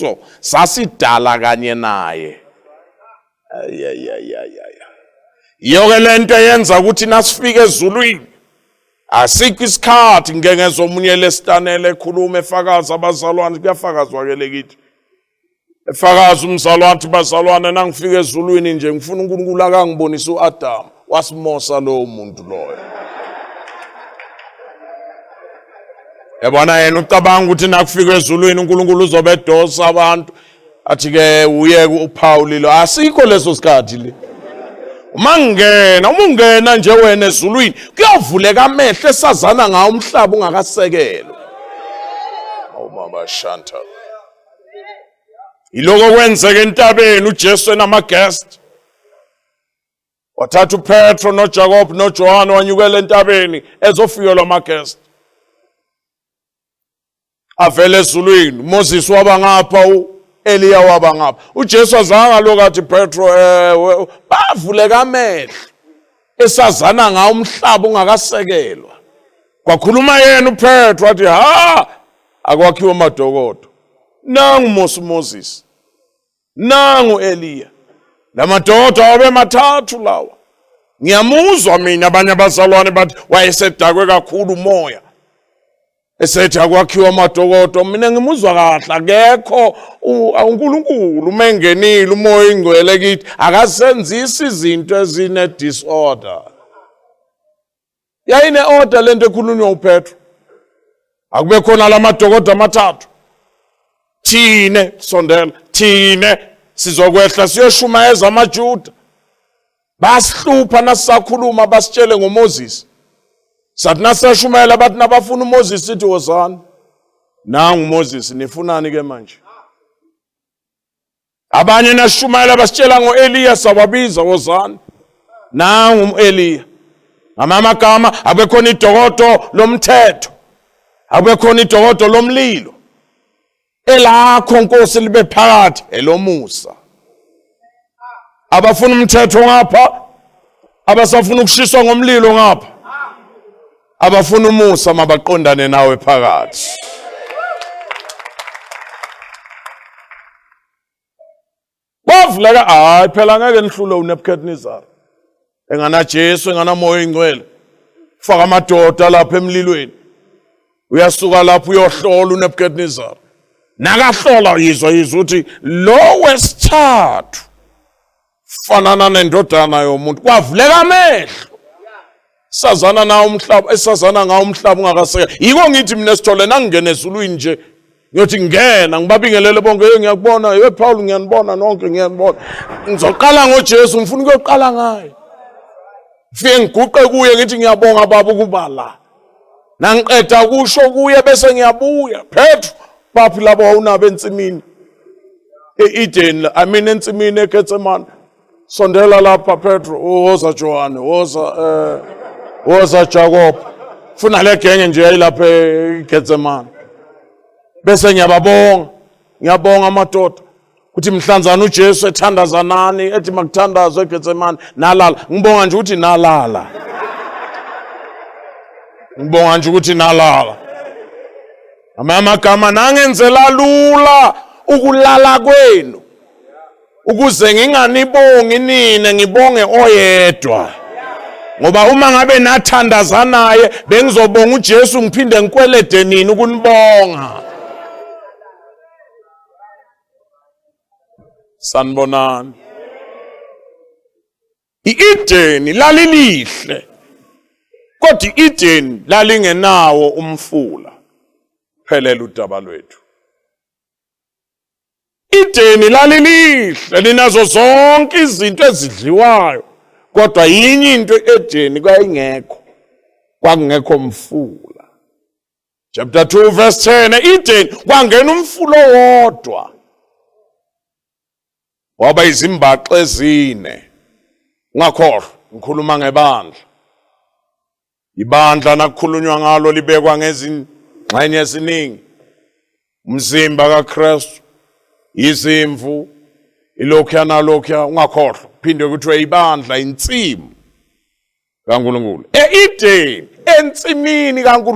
Kuso sasidala kanye naye. Ayayayaya, yiyo-ke le nto eyenza ukuthi nasifika ezulwini asikho isikhathi. Ngike ngezwa omunye lesitanele ekhuluma, efakaza abazalwane, kuyafakazwa-ke lekithi, efakaza umzalwane athi, "Bazalwane, nangifika ezulwini nje ngifuna uNkulunkulu akangibonise u-Adamu." Wasimosa lowo muntu loyo. Yabona, yena ucabanga ukuthi nakufika ezulwini uNkulunkulu uzobe edosa abantu, athi-ke uye uPhawuli lo. Asikho leso sikhathi le. Uma ngingena, uma ungena nje wena ezulwini, kuyovuleka amehlo esazana ngawo umhlaba ungakasekelwa. Awumama shanta, yiloko kwenzeka entabeni uJesu enama-guest. Wathatha uPetro noJacob noJohane, wanyukela entabeni ezofikelwa ama-guest avela ezulwini. Moses waba ngapha, uEliya waba ngapha. UJesu azange aloku athi, "Petro, eh." Bavuleka amehlo esazana ngawo umhlaba ungakasekelwa. Kwakhuluma yena uPetro athi, "Ha, akwakhiwe amadokodo. Nangu Mose, Moses, nangu Eliya." Lamadoda awabe mathathu lawa. Ngiyamuzwa mina abanye abazalwane bathi wayesedakwe kakhulu umoya, esethi akwakhiwa amadokodo. Mina ngimuzwa kahle, akekho uNkulunkulu uma engenile umoya ingcwele kithi akasenzisi izinto ezine disorder. Yayine order lento ekhulunywa uPetro. Akube khona lamadokodo amathathu, thine sondela, thine sizokwehla siyoshumayeza amaJuda. Basihlupha nasisakhuluma, basitshele ngoMoses. Sathi nasashumayela, bathi nabafuna uMoses. Sithi, "Wozani, nangu uMoses, nifunani ke manje?" Abanye nashumayela basitshela ngo-Eliya, sababiza, "Wozani, nangu u-Eliya." Ngamanye amagama, akube khona idokodo lomthetho, akube khona idokodo lomlilo, elakho Nkosi libe phakathi elomusa. Abafuna umthetho ngapha, abasafuna ukushiswa ngomlilo ngapha, abafuna umusa mabaqondane nawe phakathi. Kwavuleka. Hayi phela, ngeke nihlule uNebuchadnezzar engana Jesu, enganamoya ingcwele. Faka amadoda lapha emlilweni, uyasuka lapho uyohlola uNebuchadnezzar. Nakahlola, yizwa, yizwa ukuthi lo wesithathu fanana nendodana yomuntu. Kwavuleka amehlo sazana nawo umhlaba, esazana ngawo umhlaba ungakaseka. Yiko ngithi mina, Sithole, nangingena ezulwini nje ngiyothi ngena ngibabingelele bonke. Hey, ngiyakubona, hey Paul, ngiyanibona nonke, ngiyanibona. Ngizoqala ngoJesu, ngifuna ukuyoqala ngaye. Ngifike ngiguqe kuye, ngithi, "Ngiyabonga Baba ukuba la." Nangiqeda kusho kuye, bese ngiyabuya. "Petro, baphi labo wawunabo ensimini e-Eden, I mean ensimini eGetsemane? Sondela lapha Petro, woza Johane, woza woza Jacob." Funa le genge nje yayilapha eGetsemane. Bese ngiyababonga, "Ngiyabonga amadoda ukuthi mhlanzana uJesu ethandaza nani, ethi makuthandazwe eGetsemane, nalala. Ngibonga nje ukuthi nalala, ngibonga nje ukuthi nalala. Amanye amagama, nangenzela lula ukulala kwenu ukuze nginganibongi nina, ngibonge oyedwa, ngoba uma ngabe nathandaza naye bengizobonga uJesu, ngiphinde ngikwelede nini ukunibonga." Sanibonani. I-Edeni lalilihle, kodwa i-Edeni lalingenawo umfula. Phelela udaba lwethu. Ideni lalilihle, linazo zonke izinto ezidliwayo, kodwa yinye into edeni kwayingekho, kwakungekho mfula. Chapter 2 verse 10, Eden kwangena umfula owodwa, waba izimbaxa ezine. Ungakhohlwa, ngikhuluma ngebandla. Ibandla nakukhulunywa ngalo libekwa ngezingxenye eziningi: umzimba kaKristu, izimvu, ilokhuya nalokhuya. Ungakhohlwa, phinde kuthiwe ibandla insimu kaNkulunkulu. E-Eden, ensimini kaNkulunkulu.